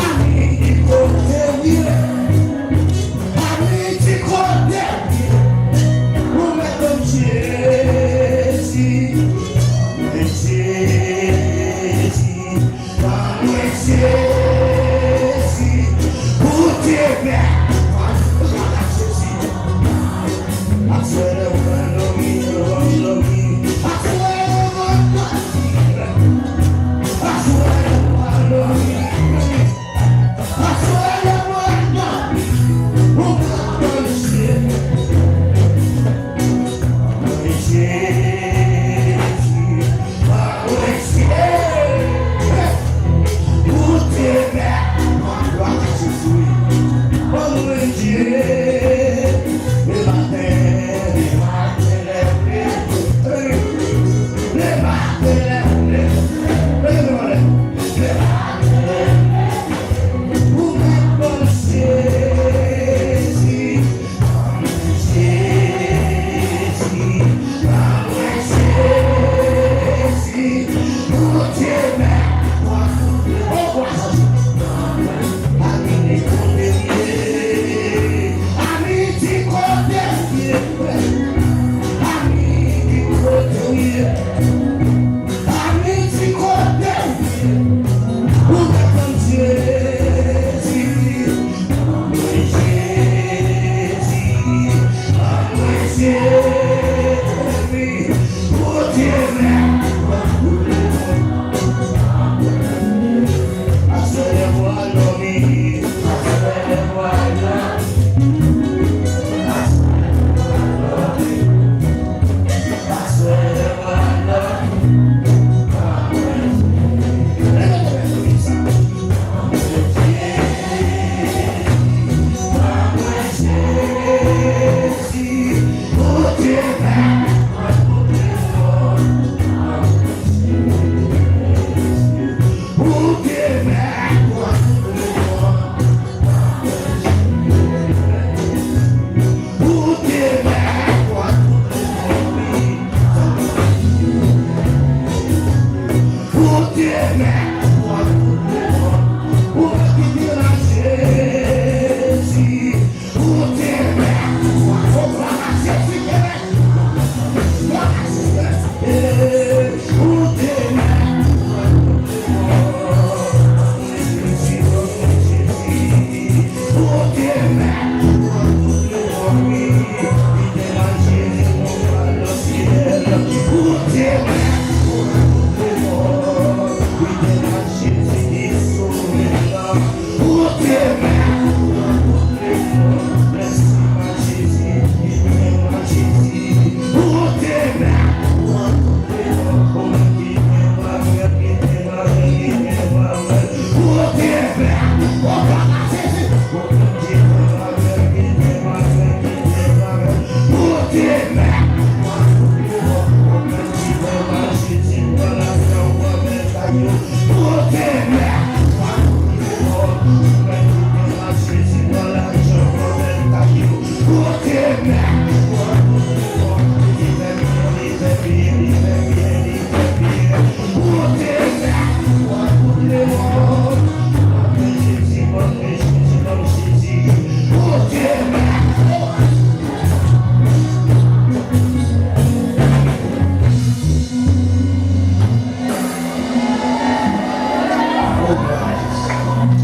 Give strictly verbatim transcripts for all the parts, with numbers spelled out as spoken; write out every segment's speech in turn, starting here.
Ami, di kote w ye. Ami, di kote w ye. Ou mèt ban m Jezi. Jezi. Ban mwen Jezi. Pou te bè. Jezi. Aswè lè w pral dòmi, lè w pral dòmi. Aswè lè w pral dòmi. Aswè lè w pral dòmi. Aswè lè w pral dòmi. Ou pral dòmi. Jezi. Ami, di kote w ye. Ami, di kote w ye. Ami, di kote w ye. Ou mèt ban m Jezi. Jezi. Jezi. Ou te mèt. Aswè lè w pral dòmi. Aswè lè w pral dòmi.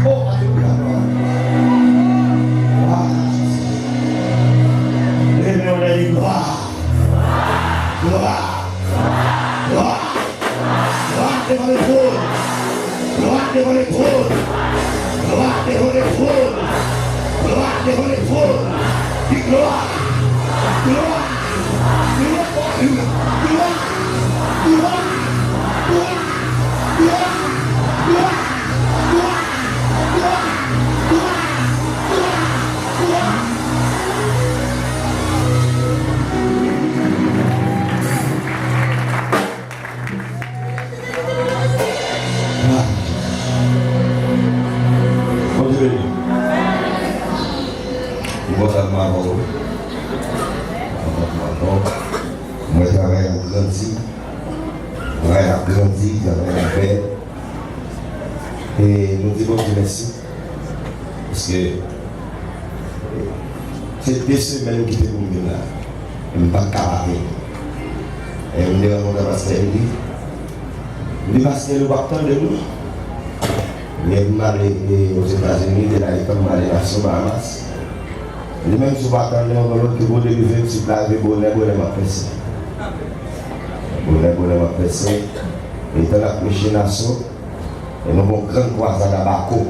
Oh, alelouya, glwa. Glwa. Leve yon lè di glwa. Glwa. Glwa. Glwa devan le twòn. Glwa devan le twòn. Glwa devan le twòn. Glwa devan le twòn. Di glwa. Glwa. Glwa. Bondye beni. M kontan pou m avè w. M kontan pou m avè w. Mwen travay ap grandi. Travay ap grandi, travay ap bèl. E nou di Bondye mèsi. Paske se de semèn m kite pou m vin la. M pa t ka pa vini. E m te rankontre pastè Eli. M di, "Pastè, nou p ap tande nou." Men m ale, e, Ozetazini, de la etan m ale Nassau, Bahamas. M di, "Menm si w pa tande m, mwen, ke Bondye rive, m si la rive bonè, bonè m ap pèse." Bonè, bonè m ap pèse. Etan n ap preche Nassau, e nou gon grann kwazad a Bako.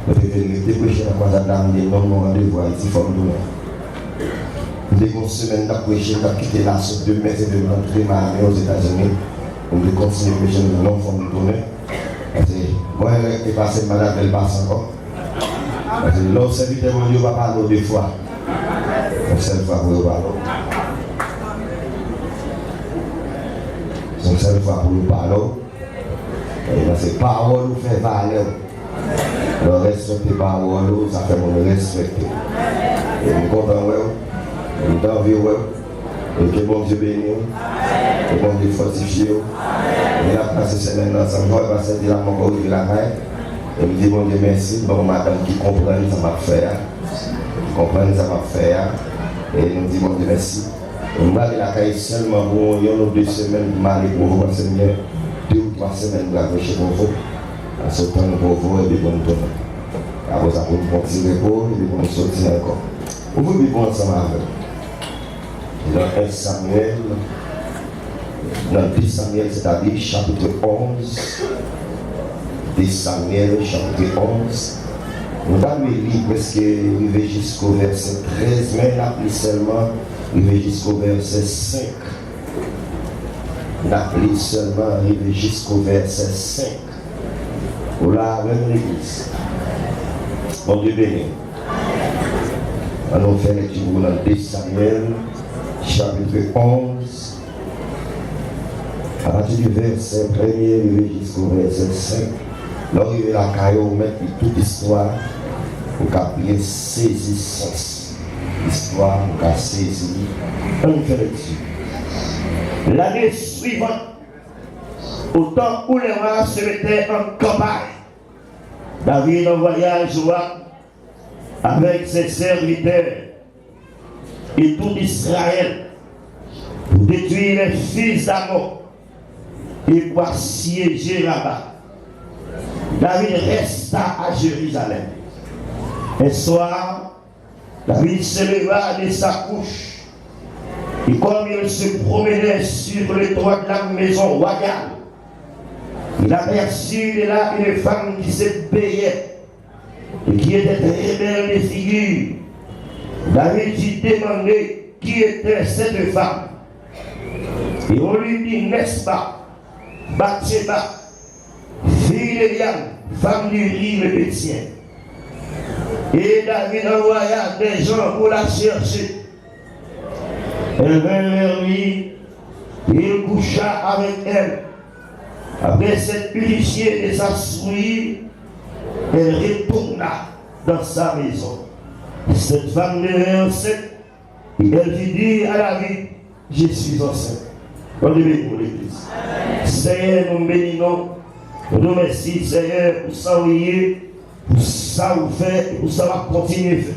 Mwen te vin rete preche nan kwazad la, m di, "Non, m gon randevou Ayiti, fò m tounen." M te gon semèn n ap preche, n ap kite Nassau demen, se demen antre Miami, Ozetazini. M te kontinye preche, m di, "Non, fò m tounen." Paske, bon, erè ki te pase, m pa t ap fè l pase ankò. Paske, lè w sèvitè Bondye, yo pa pale w de fwa. Yon sèl fwa pou yo pale w. Se yon sèl fwa pou yo pale w. E nan se pawòl ou fè valè w. Lè w respekte pawòl ou, sa fè moun respekte w. E m kontan wè w. E m t anvi wè w. E ke Bondye beni w. Ke Bondye fòtifye w. E n ap pase semèn nan ansanm. Jan pastè di la, m ankò rive lakay. E m di Bondye mèsi, ban m yon madanm ki konprann sa m ap fè a. Ki konprann sa m ap fè a. E nou di Bondye mèsi. M prale lakay sèlman pou yon, yon ou de semèn pou m ale Pwovo, paske m gen de ou twa semèn m pral preche Pwovo. Paske tann Pwovo, epi pou m tounen. Apre sa, pou m pran ti repo, epi pou m soti ankò. Ouvri Bib ou ansanm avè m. Nan en Samyèl, nan de Samyèl, sètadi chapit onz, de Samyèl, chapit onz, nou ta dwe li prèske rive jisko vèsè trèz, men n ap li sèlman rive jisko vèsè senk. N ap li sèlman rive jisko vèsè senk. Ou la avè m, legliz? Bondye beni w. Ann nou fè lekti pou nou nan de Samyèl, chapit onz, apati di vèsè premye rive jisko vèsè senk. Lè w rive lakay ou, ou mèt li tout istwa, ou ka byen sezi sans istwa, ou ka sezi li. Ann nou fè lekti. L'année suivante, au temps où les rois se mettaient en campagne, David envoya Joab avec ses serviteurs et tout Israël pour détruire les fils d'Ammon et pour assiéger Rabba. David resta à Jérusalem. Un soir, David se leva de sa couche, et comme il se promenait sur le toit de la maison royale, il aperçut de là une femme qui se peignait et qui était très belle de figure. David fit demander qui était cette femme. Et on lui dit, n'est-ce pas Bathsheba, fille d'Eliam, femme d'Uri le Hétien. Et David envoya des gens pour la chercher. Elle vint vers lui, et il coucha avec elle. Après s'être purifié de sa souillure, elle retourna dans sa maison. Cette femme devint enceinte, et elle fit dire à David, je suis enceinte. Bondye beni nou, legliz. Senyè, nou beni nou. Nou di w mèsi, Senyè, pou sa w ye, pou sa w fè, e pou sa w ap kontinye fè.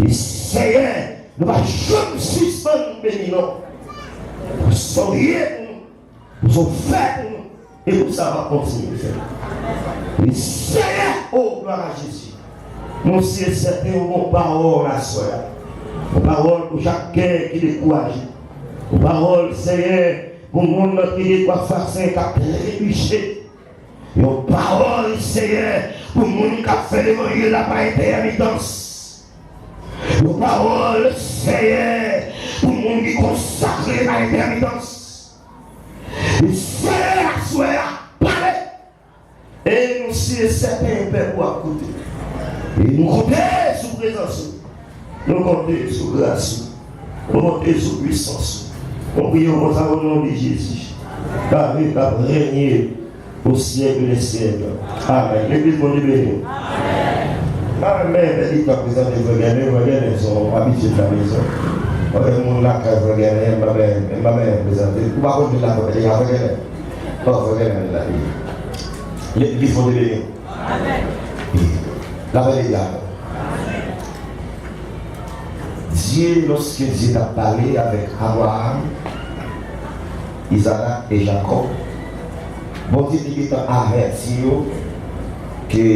E Senyè, nou pa janm sispann beni nou. Pou sa w ye pou nou, pou sa w fè pou nou, e pou sa w ap kontinye fè. E Senyè, o, glwa a Jezi. Nou si e sèten yon bon pawòl aswè a. Yon pawòl pou chak kè ki dekouraje. Yon pawòl, Senyè, pou moun ki gen twa fasin k ap trebiche. Yon pawòl, Senyè, pou moun k ap fè levanjil la pa entèmitans. Yon pawòl, Senyè, pou moun ki konsakre pa entèmitans. E Senyè, aswè a, pale. E nou si e sèten pèp ou ap koute. E nou konte sou prezans ou. Nou konte sou gras ou. Nou konte sou pwisans ou. Nou priye w konsa o non de Jezi. David ap renye au siècle des siècles. Amèn. Legliz, Bondye beni w. Amèn. Mèt li t ap prezante Frè Gènen, Frè Gènen se yon abitye de la maison. Frè Gènen, moun lakay Frè Gènen, m pa bezwen, m pa bezwen prezante. Ou pa konn vin lakay Frè Gènen, Frè Gènen. O, Frè Gènen la. Legliz, Bondye beni w. Lapè de Dye avè w. Dye, lòske Dye t ap pale avèk Abraram, Izarak e Jakòb, Bondye te gentan avèti yo ke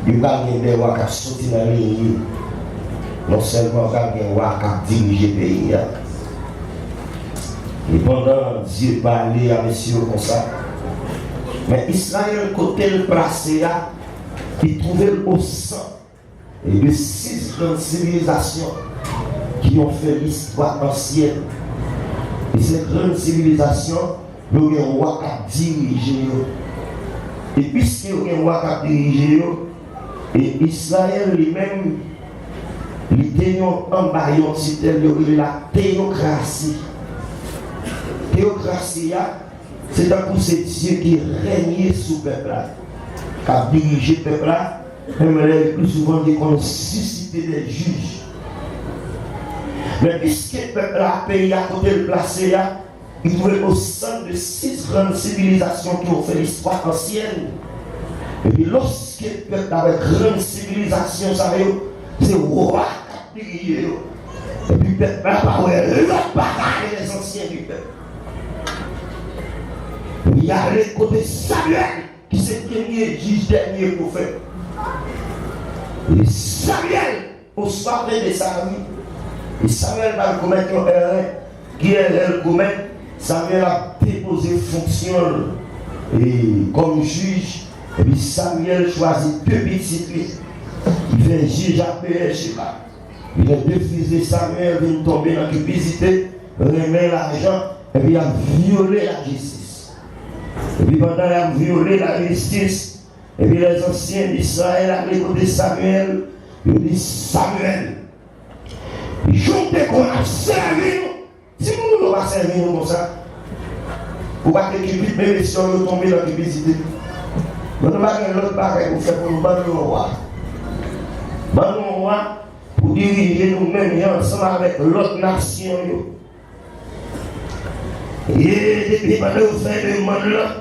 yo pral gen de wa k ap soti nan liy li. Non sèlman pral gen wa k ap dirije peyi a, e pandan Dye pale a mesye yo konsa, men Izrayèl kote l plase a, li twouve l o sant de sis grann sivilizasyon ki ont fait l'histoire ancienne. E se grann sivilizasyon, yo gen wa k ap dirije yo. E piske yo gen wa k ap dirije yo, e Izrayèl li menm, li te yon anba yon titèl yo rele la teyokrasi. Teyokrasi a, se tankou se Dye ki renye sou pèp la, k ap dirije pèp la, menm lè pli souvan li konn sisite de jij. Men piske pèp la, peyi a kote l plase a, li twouve l o sant de sis grann sivilizasyon ki ont fait l'histoire ancienne. Epi lòske pèp la wè grann sivilizasyon sa yo, se wa k ap dirije yo. Epi pèp la pa wè lòt bagay, les anciens du peuple. Li ale kote Samyèl, ki se dènye jij, dènye pwofèt. E Samyèl, oswa plede sa, wi. E Samyèl pral komèt yon erè. Ki erè l komèt? Samyèl ap depoze fonksyon l e kòm jij, epi Samyèl chwazi de pitit li. Li fè jij ak Beyècheba. Li fè de fis de Samyèl vin tonbe nan kipidite, renmen lajan, epi y ap vyole lajistis. Epi pandan y ap vyole lajistis, epi lèzansyen Izrayèl ale kote Samyèl, yo di Samyèl, jan w te konn ap sèvi nou, timoun ou yo pa sèvi nou konsa. Ou pa te kipit, men mesye yo tonbe nan kipidite. Bon, nou pa gen lòt bagay pou fè pou nou, ban nou yon wa. Ban nou yon wa pou dirije nou menm jan ansanm avèk lòt nasyon yo. E depi pandan yo fè demann lan,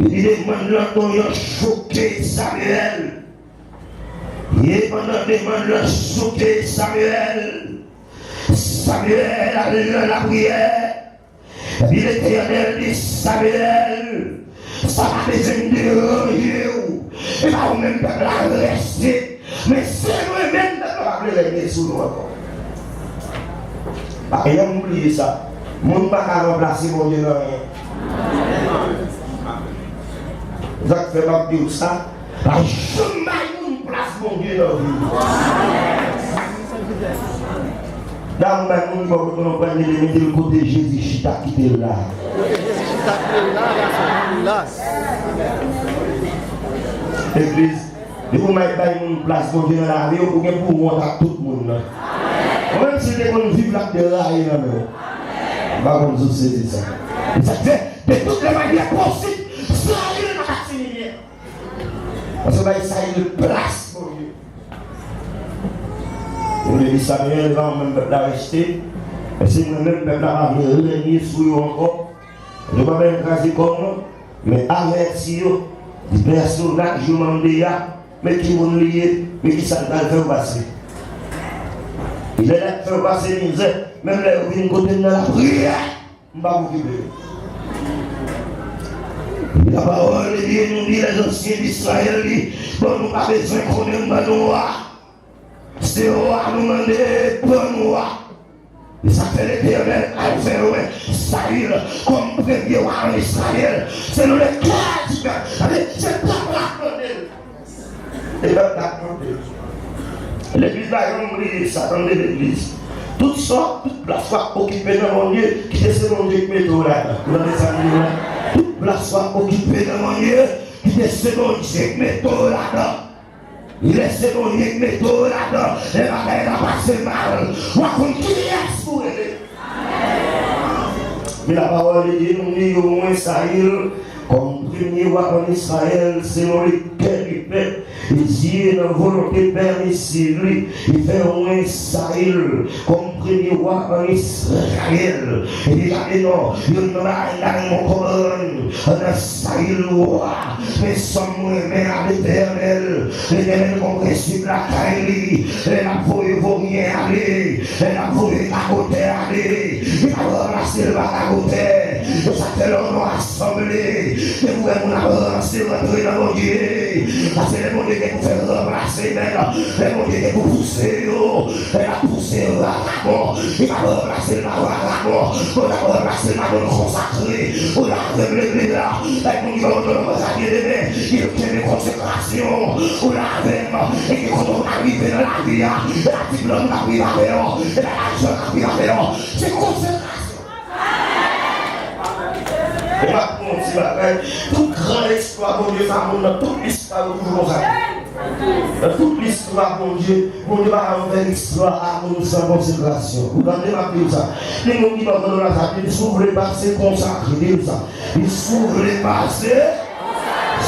li demann lan, yon choke Samyèl. E pandan demann lan choke Samyèl, Samyèl al nan lapriyè. Epi Letènèl di Samyèl, sa pa bezwen deranje w. E pa ou menm pèp la reste. Men se mwen menm pèp la pa vle renye sou nou ankò. Pa janm bliye sa. Moun pa ka ranplase Bondye nan anyen. Sa k fè m ap di w sa, pa janm bay moun plas Bondye nan vi w. Dam bay moun bò kote w pral mete, mete l kote Jezi chita, kite l la. Kote Jezi chita, kite l la, la. Legliz, depi w bay, bay moun plas Bondye nan lavi w, ou gen pou wont ak tout moun nan. Ou menm si l te konn viv l ap deraye nan men w. M pa konn si w sezi sa. E sa k fè, de toutes les manières possibles, Sayil pa ka tini byen. Paske w bay Sayil plas Bondye. Ou vle di Samyèl, e pa ou menm pèp la rejte. Paske mwen menm pèp la pa vle renye sou yo ankò. Yo pa vle kraze kò w non. Men avèti yo, di pèsonaj yo mande a, men ki moun li ye, men kisa l pral fè w pase. Lè l ap fè w pase mizè, menm lè yo vin kote m nan lapriyè, m p ap okipe yo. Lapawòl de Dye nou di, lèzansyen Izrayèl di, bon, nou pa bezwen konnen, ban nou wa. Se wa nou mande, ban nou wa. E sa k fè Letènèl al fè wè Sayil kòm premye wa an Izrayèl. Se nou legliz, tande, se pèp la k mande l. E pèp la k mande l. Legliz la, yon bliye sa, tande legliz. Tout sa, tout plas w ap okipe nan Bondye, kite se Bondye k mete w ladan. Ou tande sa m di w la? Tout plas w ap okipe nan Bondye, kite se Bondye k mete w ladan. Lè se Bondye k mete w ladan, lè bagay la pase mal, w a konn kiyès pou w rele. Men lapawòl de Dye nou di yo, mwen Sayil, kòm premye wa an Izrayèl, selon le cœur du peuple, e Dye nan volonte pèmisiv li, li fè mwen Sayil kòm Premye wa ann Izrayèl. Epi gade non, youn nan bagay m ta renmen w konprann nan sa ki lwa. Men sòm mwen renmen a Letènèl. Letènèl gon prensip lakay li. Lè l ap voye voryen ale, lè l ap voye gagotè ale, li pa ranplase l pa gagotè. E sa k fè lè w nan asanble, depi w wè moun ap ranse rantre nan Bondye. Paske lè Bondye gen pou fè ranplase, men lè Bondye gen pou pouse yo, lè l ap pouse vagabon, li p ap ranplase l pa vagabon, Bondye ap ranplase l pa moun konsakre. Ou la avè m legliz la, lè moun ki pa konn nan konsa byeneme, li kenbe konsekrasyon. Ou la avè m, e ki kote w ta rive nan lavi a, e pa diplòm k ap rive avè w, e pa lajan k ap rive avè w. Se konsekrasyon. E m ap di w yon ti bagay. Tout gran eksplwa Bondye fè a moun nan tout listwa yo toujou konsa. Nan tout listwa Bondye, Bondye pa janm fè eksplwa a moun san konsekrasyon. Ou tande m ap di w sa. Gen moun ki pa konn nan sa, di si w vle pase konsakre, di l sa. Di si w vle pase,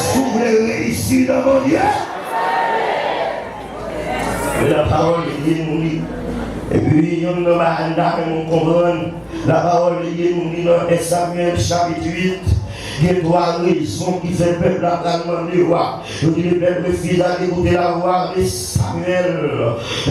si w vle reyisi nan Bondye. Men lapawòl de Dye nou li. Epi, youn nan bagay m ta renmen w konprann, lapawòl de Dye nou li nan en Samyèl chapit uit, gen twa rezon ki fè pèp la pral mande wa. Yo di, le peuple refusa d'écouter la voix de Samuel.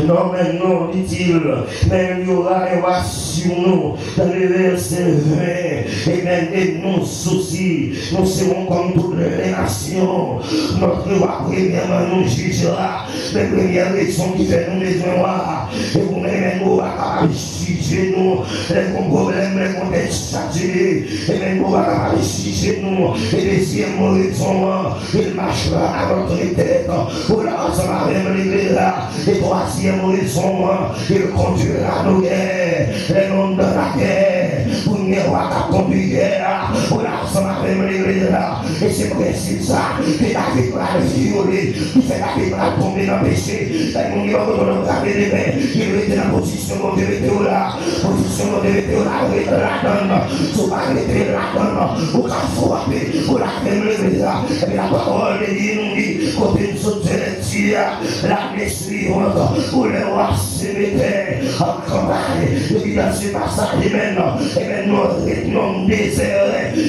Non, men non, dit-il, mais il y aura un roi sur nous. Dans le verset vingt, et bien, et nous aussi, nous serons comme toutes les nations. Notre roi, premièrement, nous jugera. Men premyè rezon ki fè nou bezwen wa, e pou mwen menm ou pa kapab jije nou. Lè gon pwoblèm, lè gon tèt chaje, e menm ou pa kapab jije nou. E dezyèm rezon an, il marchera à notre tête. Ou la ansanm avè m legliz la. E twazyèm rezon an, il conduira nos guerres. Lè nou anndan lagè, pou n gen wa k ap kondui gè a. Ou la ansanm avè m legliz la. E se prensip sa ke David pral vyole, ki fè David pral tonbe nan peche. Fè moun ki pa konn nan grave demen, li rete nan pozisyon Bondye mete w la. Pozisyon Bondye mete w la, rete ladan l. Si w pa rete ladan l, ou ka frape. Ou la fè m leve la. Epi lapawòl de Dye nou di, kote n sot se lekti a, lane swivan, ou lè w ap semete an kanpay, yo di nan se pa sa, amen, amen, nou ret nan dezè,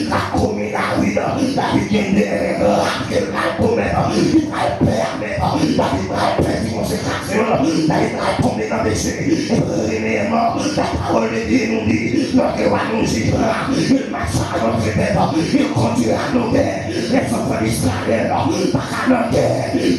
ka komi David, David gen de règ rap ke l pral komèt, li pral pèmèt, David pral pèdi konsekrasyon l, David pral tonbe nan peche. E premyèman, lapawòl de Dye nou di, notre roi nous jugera, il marchera à notre tête, il conduira nos guerres. Lèzanfan Izrayèl pa ka nan gè.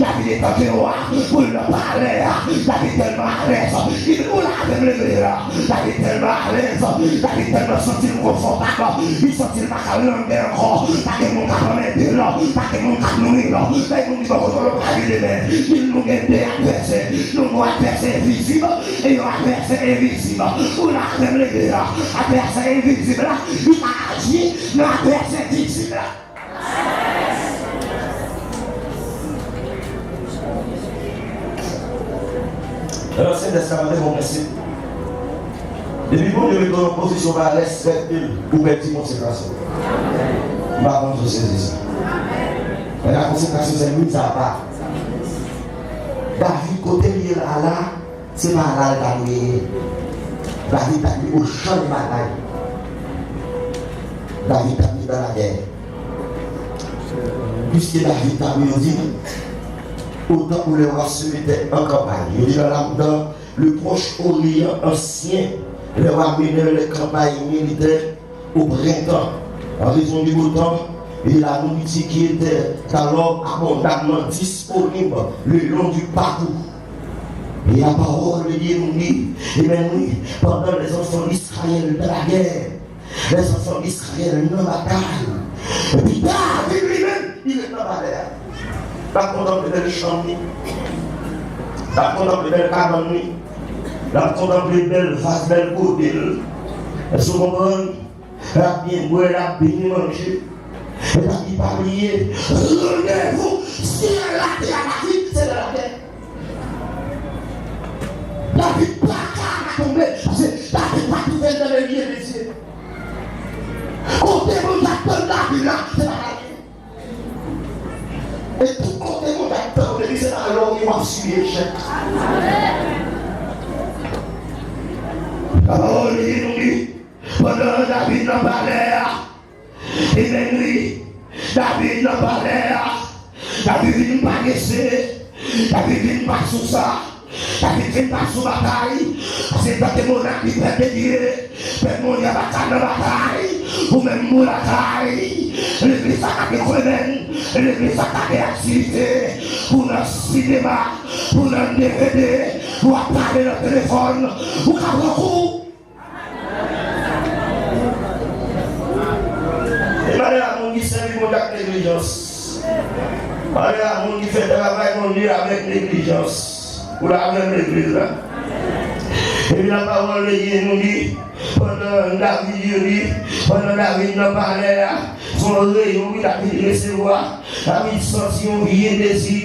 David etanke wa, pou l nan palè a, David tèlman alèz. Li di, ou la avè m legliz la. David tèlman alèz, David tèlman santi l konfòtab, li santi l pa ka nan gè ankò. Pa gen moun k ap anmède l, pa gen moun k ap nwi l. Pa gen moun ki poko tro kalkile men. Li di, nou gen de advèsè. Nou gen yon advèsè vizib e yon advèsè envizib. Ou la avè m legliz la. Advèsè envizib la, li pa aji, men advèsè vizib la. Nan Sentès la, pa te gen yon prensip. Depi Bondye mete w nan pozisyon pa respekte l, ou pèdi konsekrasyon. M pa konn si w sezi sa. Men la konsekrasyon se miz apa. David, kote l ye la la, se pa la l ta dwe ye. David ta dwe o chan de batay. David ta dwe nan lagè. Piske David ta dwe yo di, otan pou le roi se mettait en campagne. Yo di nan la, dans le Proche-Orient ancien, les rois menaient les campagnes militaires au printemps, en raison du beau temps et de la nourriture qui était alors abondamment disponible le long du parcours. E lapawòl de Dye nou di, ebyen wi, pandan lèzanfan Izrayèl nan lagè, lèzanfan Izrayèl nan batay, epi David li menm, li ret nan palè a. L ap kontanple bèl chanm li, l ap kontanple bèl kabann li, l ap kontanple bèl vas, bèl gode l. Èske w konprann? L ap byen bwè, l ap byen manje. Men David pa bliye, randevou syèl latè a, David, se nan latè. David pa ka tonbe, paske David pa twouve l nan le lieu de Dieu. Kote Bondye ap tann David la, se pa latè. E tout kote Bondye ap tann ou, depi se pa la w ye, w ap sibi echèk. Pawòl li di nou li, pandan David nan palè a, ebyen wi, David nan palè a, David vin parese, David vin pa sou sa, David vin pa sou batay, se tanke monnak li pèp de Dye, pèp Bondye pa ka nan batay, ou menm ou lakay, legliz la ka gen kòmèn, legliz la ka gen aktivite, pou nan sinema, pou nan D V D, ou ap pale nan telefòn, ou ka pran kou. E malè a moun ki sèvi Bondye ak neglijans. Malè a moun ki fè travay Bondye avèk neglijans. Ou la avè m legliz la. Epi lapawòl li di nou li, pandan David yo li, pandan David nan palè a, se yon reyon wi David resevwa. David santi yon vye dezi.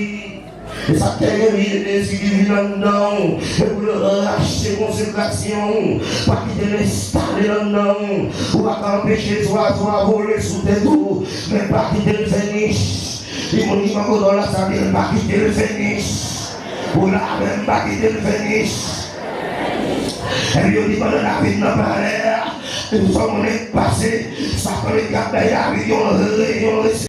E sa k te gen vye dezi ki vin anndan w, e pou l rache konsantrasyon w, pa kite l enstale l anndan w. Ou pa ka anpeche zwazo a vole sou tèt ou, men pa kite l fè nich. Li moun ki poko dò la sa di l pa kite l fè nich. Ou la menm pa kite l fè nich. Epi yo di pandan David nan palè a, yon sèl moun k pase, sa fè l ap bay David yon reyon.